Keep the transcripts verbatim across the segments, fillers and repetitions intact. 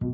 Bon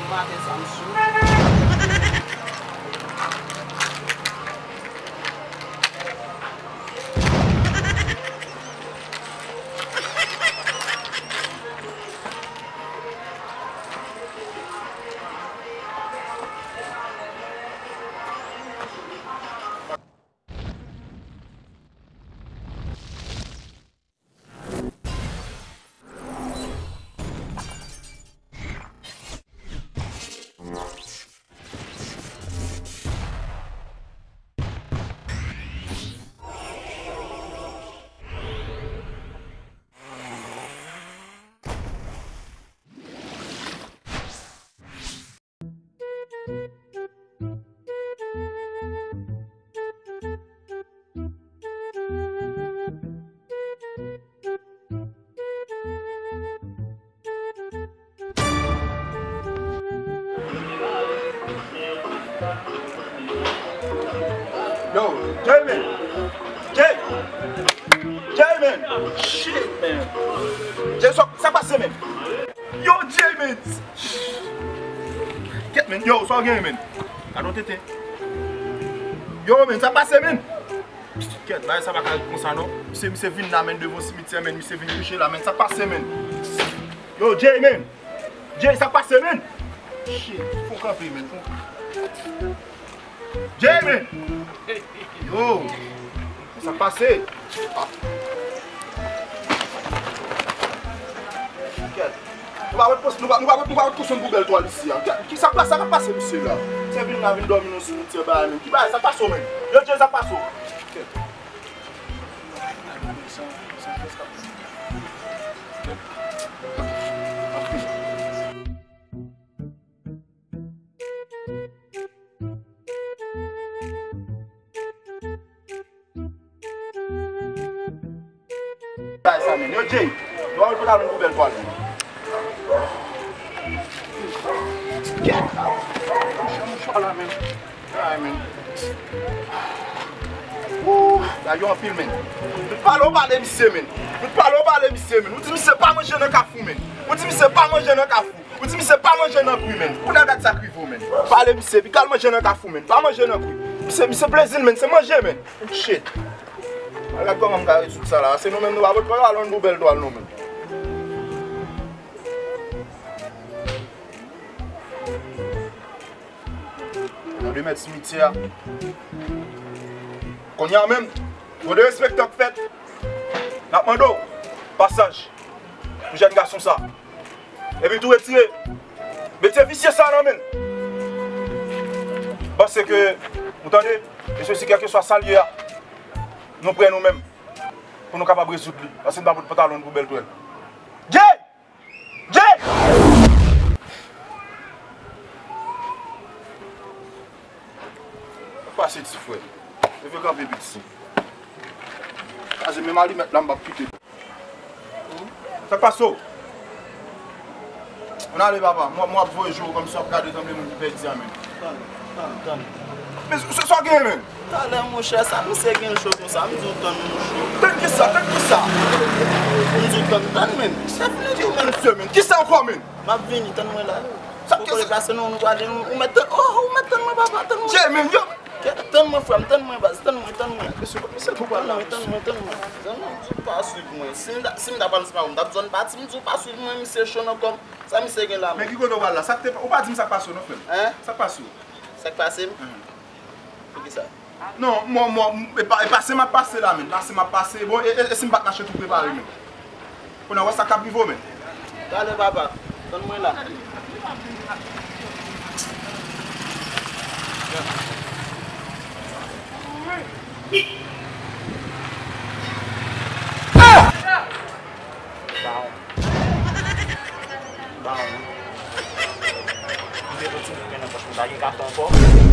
maten sa, m sou. Yo, Jay, man! Jay! Jay, man! Shit, man! Jay, sa, sa pase, man? Yo, Jay, man! Kèt, man! Yo, sa w genyen, man? Gadon tete. Yo, man, sa pase, man? Kèt, bagay sa pa ka ret konsa non. Misye, misye vin la, men, devan simityè, men, misye vin kouche la, men, sa k pase, men? Yo, Jay, men! Jay, sa k pase, men? Shit, fò kanpe, men, fò. Jay, men! Yo! Sa k pase? Ah. Kèt. Nou pa wè pos-, nou pa, nou pa, nou pa wè pòsyon poubèl twal isi a. Kisa k pase, sa k ap pase misye la? Se vin la, vin dòmi nan simityè bagay menm. Ki bagay, sa k pase w menm? Yo, Jay, sa k pase w? Bagay sa, men. Yo, Jay, nou al pote yon poubèl twal, men. Kèt la. Mouchwa, mouchwa la, men. Ay, men. Ooh, bagay yo anpil, men. Nou t pale, w pale misye, men. Nou t pale, w pale misye, men. Ou di misye pa manje nan kafou, men. Ou di misye pa manje nan kafou. Ou di misye pa manje nan kwi, men. Kounye a gad sa k rive w, men. Pale misye, epi k al manje nan kafou, men. Pa manje nan kwi. Misye, misye plezi l, men. Se manje, men. Shit. Al gad kòman m ka rezoud sa la. Se nou menm nou pa pot pran yon poubèl twal nou menm. Nan de mèt simityè a. Kounye a menm, tro derespektan k fèt. N ap mande w pasaj pou jèn gason sa. Epi tou retire metye visye sa nan men l. Panse ke, ou tande, mesye, si kèlkeswa sa l ye a, nou prè nou menm pou nou kapab rezoud li. Paske n pa pot pantalon pou bèl twèl. Jay! Jay! Pase ti frè. Leve kanpe piti. Kraze menm alimèt la, m p ap kite. Sa k pase w? Ann ale papa, m w ap voye je w kòmsi w ap gade tanblemann ki pèdi a menm. Tann, tann, tann. Men sa w genyen menm? Talè monchè, sa misye gen cho konsa, m di w tann monchè. Tann kisa? Tann kisa? M di w tann, tann menm. Chèf li di w menm. Mesye menm, kisa ankò menm? M ap vini, tann mwen la. Sa k pase? Pase non, nou prale, ou mèt tann, oh, ou mèt tann mwen papa, tann mwen. Che menm, yo. Tann mwen frè m, tann mwen baz, tann mwen, tann mwen. Mesye, mesye tou pral la. Tann mwen, tann mwen, tann mwen. Zòn nan, di w pa swiv mwen. Si m ta, si m ta pral se pa w, m t ap zòn pati, m di w pa swiv mwen, misye cho nan kò m. Sa misye gen la menm? Men ki kote w pral la? Sa k te, ou pa di m sa k pase w non frè m. Hein? Sa k pase w? Sa k pase m? Pou ki sa? Non, mò, mò, e pa, e pase m ap pase la menm. Pase m ap pase. Bon, e, e, e si m pa t mache tou prepare menm? Kounye a w wè sa k ap rive w menm. Talè papa, tann mwen la. Bawon. Bawon. M te soti pou men nan pòch mwen, pa gen katon ankò.